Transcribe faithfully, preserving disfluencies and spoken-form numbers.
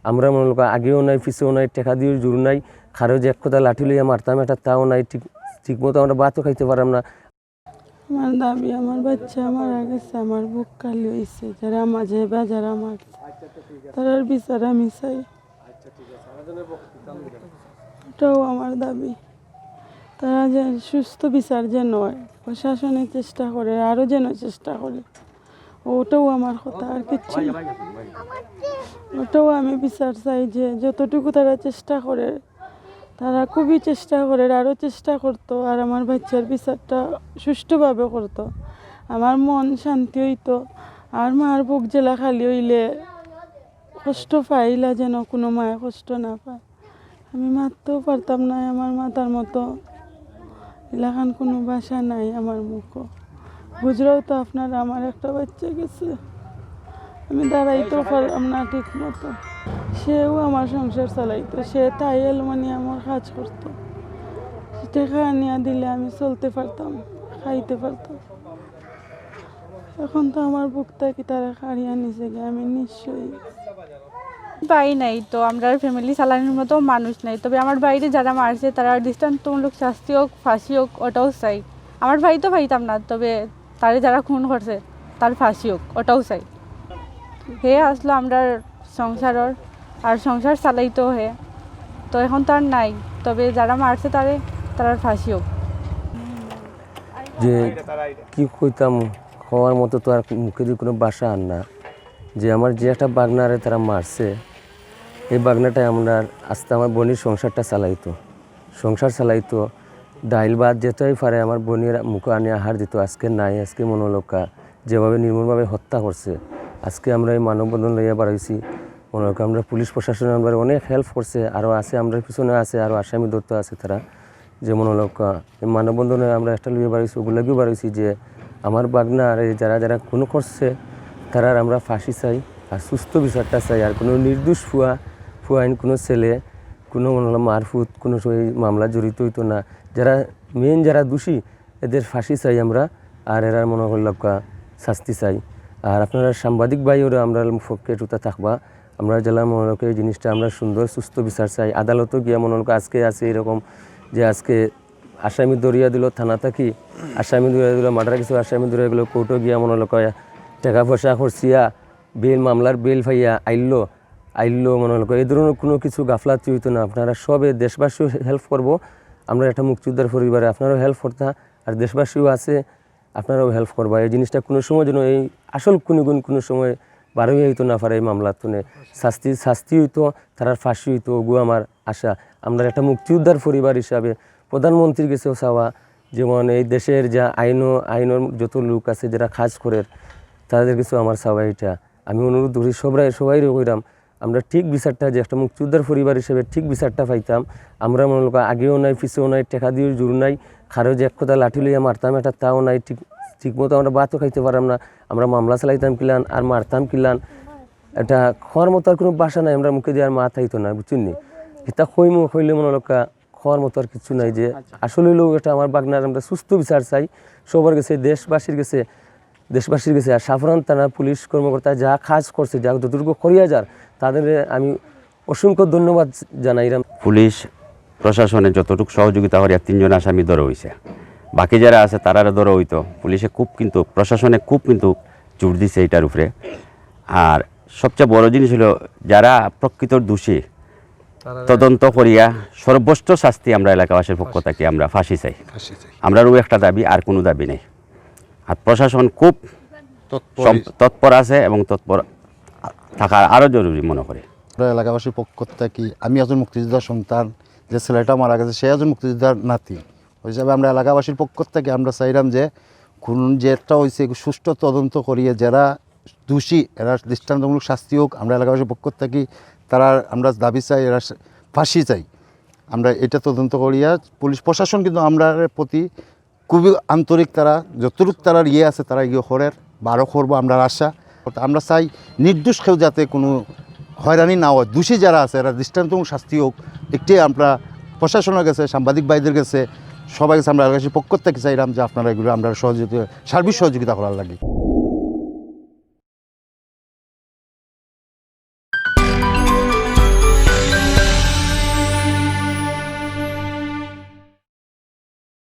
আমরা মনো অইলো আগেও নাই, পিছেও নাই, টেকা দিয়ার জোর নাই, কারো যে এক কথা লাঠি লইয়া মারতাম, এটা তাও নাই, ঠিক, ঠিক মতো আমরা ভাতও খাইতে পারলাম না। আমার দাবি, আমার বাচ্চা মারা গেছে, আমার বুক খালি অইছে, যারা মাঝে বা যারা মারছে, তারার বিচার আমি চাই। এটাও আমার দাবি, তারা যে সুস্থ বিচার যেন হয়, প্রশাসনে চেষ্টা করে, আরও যেন চেষ্টা করে, ওটাও আমার কথা, আর কিচ্ছু না। ওটাও আমি বিচার চাই যে যতটুকু তারা চেষ্টা করে, তারা খুবই চেষ্টা করে, আরও চেষ্টা করতো, আর আমার বাচ্চার বিচারটা সুষ্ঠুভাবে করতো। আমার মন শান্তি অইতো, আর মার বুক যেলা খালি অইলে কষ্ট পাইলা যেন কোনো মায় কষ্ট না পায়। আমি মাততেও পারতাম না, আমার মাতার মতো ইলাখান কোনো ভাষা নাই আমার মুখো। বুঝরাও তো আপনারা, আমার একটা বাচ্চা গেছে, আমি দাঁড়াইতেও পারলাম না ঠিক মতো। সেও আমার সংসার চালাইতো, সে তাই অ্যালুমিনিয়ামর কাজ করতো, সে টেকা আনিয়া দিলে আমি চলতে পারতাম, খাইতে পারতাম। এখন তো আমার বুক থাকি তারা কাড়িয়া নিছে গিয়া, আমি নিশ্চয়ই। ভাই নাই তো, আমরার ফ্যামিলি চালানির মতো মানুষ নাই। তবে আমার ভাইরে যারা মারছে, তারার দৃষ্টান্তমূলক শাস্তি হোক, ফাঁসি হোক, ওটাও চাই। আমার ভাই তো পাইতাম না, তবে তারে যারা খুন করছে, তার ফাঁসি হোক, ওটাও চাই। হে আসলো আমরার সংসারর, আর সংসার চালাইতো হে। তো এখন তো আর নাই, তবে যারা মারছে তারে, তারার ফাঁসি হোক। যে কি কইতাম, কওয়ার মতো তো আর মুখেদি কোনো ভাষা আর না। যে আমার যে একটা ভাগনারে তারা মারছে, এই ভাগনাটায় আমরার আস্তে আমার বইনর সংসারটা চালাইতো, সংসার চালাইতো, ডাইল ভাত যেতাই পারে আমার বইনর মুখো আনি আহার দিতো। আজকে নাই, আজকে মনো অইলো যেভাবে নির্মমভাবে হত্যা করছে। আজকে আমরা এই মানববন্ধন লইয়া বারইছি, মনো অইলো আমরা পুলিশ প্রশাসনে আমরা অনেক হেল্প করছে, আরও আছে, আমরার পিছনে আছে, আরও আসামি ধরতো আছে তারা। যে মনো অইলো এই মানববন্ধনে আমরা একটা লইয়া বারইছি, ওগুলাকেও বারইছি যে আমার ভাগনারে যারা যারা খুন করছে, তারার আমরা ফাঁসি চাই, আর সুস্থ বিচারটা চাই। আর কোনো নির্দোষ ফুয়া, ফুয়াইন, কোনো ছেলে, কোনো মনো অইলো মারফুত, কোনো সময় এই মামলা জড়িত অইতো না। যারা মেইন, যারা দোষী, এদের ফাঁসি চাই আমরা, আর এরার মনো অইলো শাস্তি চাই। আর আপনারা সাংবাদিক ভাইওরা আমরার পক্ষে একটু থাকবা, আমরা যেলা মনো অইলো এই জিনিসটা আমরা সুন্দর সুস্থ বিচার চাই। আদালতও গিয়া মনো অইলো আজকে আছে এরকম যে আজকে আসামি ধরিয়া দিল থানা থাকি, আসামি ধরিয়া দিল, মার্ডার কিছু আসামি ধরিয়া গেল, কোর্টও গিয়া মনো অইলো টেকা পয়সা খরচিয়া বেইল, মামলার বেইল পাইয়া আইলো, আইলো মনো অইলো। এই ধরনের কোনো কিছু গাফলাতি অইতো না। আপনারা সবে, দেশবাসীও হেল্প করবো, আমরা একটা মুক্তিযোদ্ধার পরিবারে, আপনারাও হেল্প করতা, আর দেশবাসীও আছে, আপনারাও হেল্প করবা। এই জিনিসটা কোনো সময় যেন এই আসল খুনিগুন কোনো সময় বারই অইতো না পারে এই মামলা থনে। শাস্তি, শাস্তি অইতো, তারার ফাঁসি অইতো, ওগু আমার আশা। আমরা একটা মুক্তিযোদ্ধার পরিবার হিসাবে প্রধানমন্ত্রীর গেছেও চাওয়া, যেমন এই দেশের যা আইন, আইনর যত লোক আছে যারা কাজ করের, তাদের গেছেও আমার চাওয়া এটা। আমি অনুরোধ করি সবাই, সবাইরে কইরাম, আমরা ঠিক বিচারটা, যে একটা মুক্তিযোদ্ধার পরিবার হিসেবে ঠিক বিচারটা পাইতাম। আমরা মনো অইলো আগেও নাই, পিছেও নাই, টেকা দিয়ার জোর নাই, কারো যে এক কথা লাঠি লইয়া মারতাম, এটা তাও নাই, ঠিক, ঠিক মতো আমরা ভাতও খাইতে পারলাম না। আমরা মামলা চালাইতাম কিলান, আর মারতাম কিলান, এটা কওয়ার মতো আর কোনো ভাষা নাই আমরা মুখেদি, আর মাত আইতো না, বুঝছইন নি? এটা কইমু, কইলে মনো অইলো কওয়ার মতো আর কিছু নাই। যে আসলে অইলো এটা আমার ভাগনার আমরা সুস্থ বিচার চাই সবার গেছে, দেশবাসীর গেছে, দেশবাসীর গেছে। আর শাহপরান থানার পুলিশ কর্মকর্তা যা কাজ করছে, যা যতটুকু করিয়া যার, তাদের আমি অসংখ্য ধন্যবাদ জানাইরাম। পুলিশ প্রশাসনে যতটুকু সহযোগিতা করিয়া তিনজন আসামি ধরা অইছে, বাকি যারা আছে তারারে ধরা অইতো। পুলিশে খুব কিন্তু, প্রশাসনে খুব কিন্তু জোর দিছে এটার উপরে। আর সবচেয়ে বড় জিনিস অইলো যারা প্রকৃত দোষী তদন্ত করিয়া সর্বোচ্চ শাস্তি আমরা এলাকাবাসীর পক্ষ থাকি আমরা ফাঁসি চাই। ফাঁসি চাই। আমরারও একটা দাবি, আর কোনো দাবি নেই। আর প্রশাসন খুব তৎপর। সম-, তৎপর আছে এবং তৎপর থাকা আরও জরুরি মনে করি। আমরা এলাকাবাসীর পক্ষ থাকি, আমি একজন মুক্তিযোদ্ধার সন্তান, যে ছেলেটা মারা গেছে সে একজন মুক্তিযোদ্ধার নাতি, ওই হিসাবে আমরা এলাকাবাসীর পক্ষ থাকি আমরা চাইরাম যে খুন যেটা অইছে সুষ্ঠু তদন্ত করিয়া যারা দোষী এরা দৃষ্টান্তমূলক শাস্তি হোক। আমরা এলাকাবাসীর পক্ষ থাকি তারা আমরা দাবি চাই, এরা ফাঁসি চাই। আমরা এটা তদন্ত করিয়া পুলিশ প্রশাসন কিন্তু আমরার প্রতি খুবই আন্তরিক, তারা যতটুক তারার ইয়ে আছে তারা ইয়ে করের, বারো করবো আমরা আশা। অর্থাৎ আমরা চাই নির্দোষ কেউ যাতে কোনো হয়রানি না হয়, দোষী যারা আছে এরা দৃষ্টান্তমূলক শাস্তি হোক। একটি আমরা প্রশাসনের গেছে, সাংবাদিক ভাইদের গেছে, সবাই গেছে আমরা এলাকাবাসীর পক্ষ থাকি চাইরাম যে আপনারা এগুলো আমরা সহযোগিতা, সার্বিক সহযোগিতা করার লাগি।